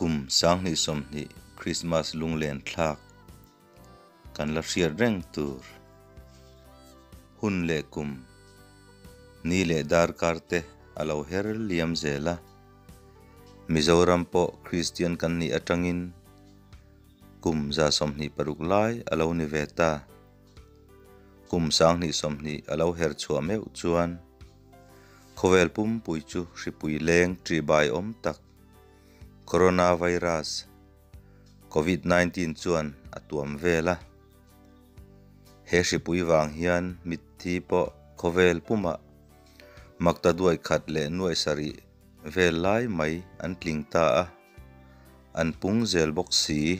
Kum 2020 Krismas lunglen thlak kan la hriat reng tur hun leh kum ni leh darkar te a lo her liam zel a. Mizoram pawh Kristian kan nih atangin kum 126 lai a lo ni ve ta. Kum 2020 a lo her chhuah meuh chuan khawvel pumpui chu hripui leng ṭihbai awm tak coronavirus Covid-19 chuan a tuam vel a. He hripui vang hian mitthi pawh khawvel pumah makta duai khat leh nuai sarih vel lai mai an tling ta a. An pung zel bawk si.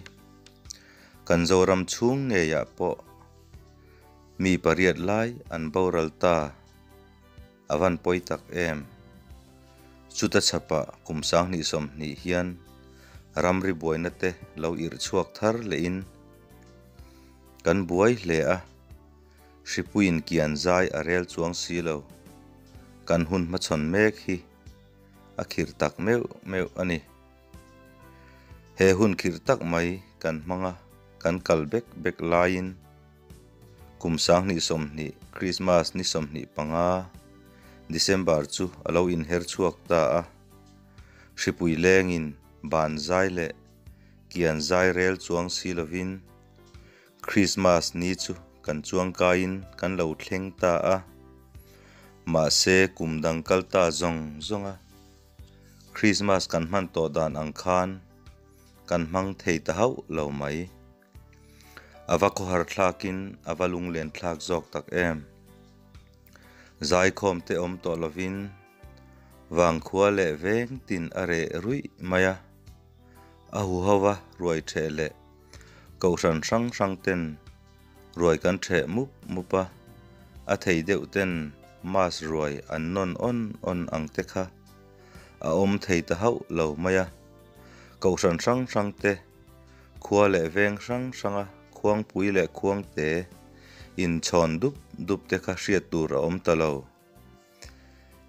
Kan Zoram chhung ngeiah pawh mi pariat lai an boral ta. A van pawi tak em. Chuta chhapah kum 2020 hian ramri buaina te lo irh chhuak thar lehin kan buai hle a. Hripuiin kian zai a rel chuang si lo. Kan hun hmachhawn mek hi a khirh tak meuh meuh a ni. He hun khirh tak mai kan hmanga kan kal bek bek laiin kum 2020 Krismas ni 25 December chu a lo inher chhuak ta a. Hripui lengin ban zai leh kian zai rel chuang si lovin Krismas ni chu kan chuang kaiin kan lo thleng ta a. Mahse kum dang kal ta zawng zawng a. Krismas kan hman tawh dan ang khan kan hmang thei ta hauh lo mai. A va khawhar thlakin a va lunglen thlak zawk tak em. Zaikhawm te awm tawh lovin vangkhua leh veng tin a reh ruih mai a. A huhova ruai ṭheh leh kohhran hrang hrang ten ruai kan ṭheh mup mup a. A thei deuh ten mas ruai an nawn awn awn ang te kha a awm thei ta hauh lo mai a. Kohhran hrang hrang te khua leh veng hrang hranga khuangpui leh khuangte inchhawn dup dup te kha hriat tur a awm ta lo.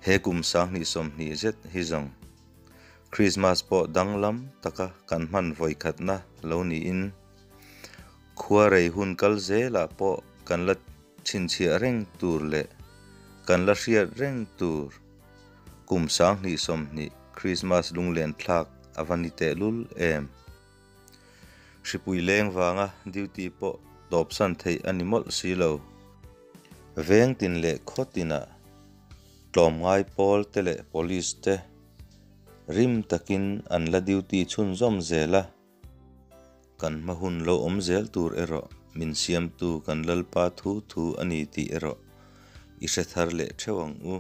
He kum 2020 zet hi zawng Krismas pawh danglam taka kan hman vawi khatna lo niin khua rei hun kal zelah pawh kan la chhinchhiah reng tur leh kan la hriat reng tur kum 2020 Krismas lunglen thlak a va ni tehlul em. Hripui leng vanga duty pawh tawpsan theih a ni mawlh si lo. Veng tin leh khaw tinah tlawm ngai pawl te leh police te rim takin an la duty chhunzawm zel a. Kan hma hun lo awm zel tur erawh min siamtu kan Lalpa thu thu a ni tih erawh i hre thar leh theuh ang u.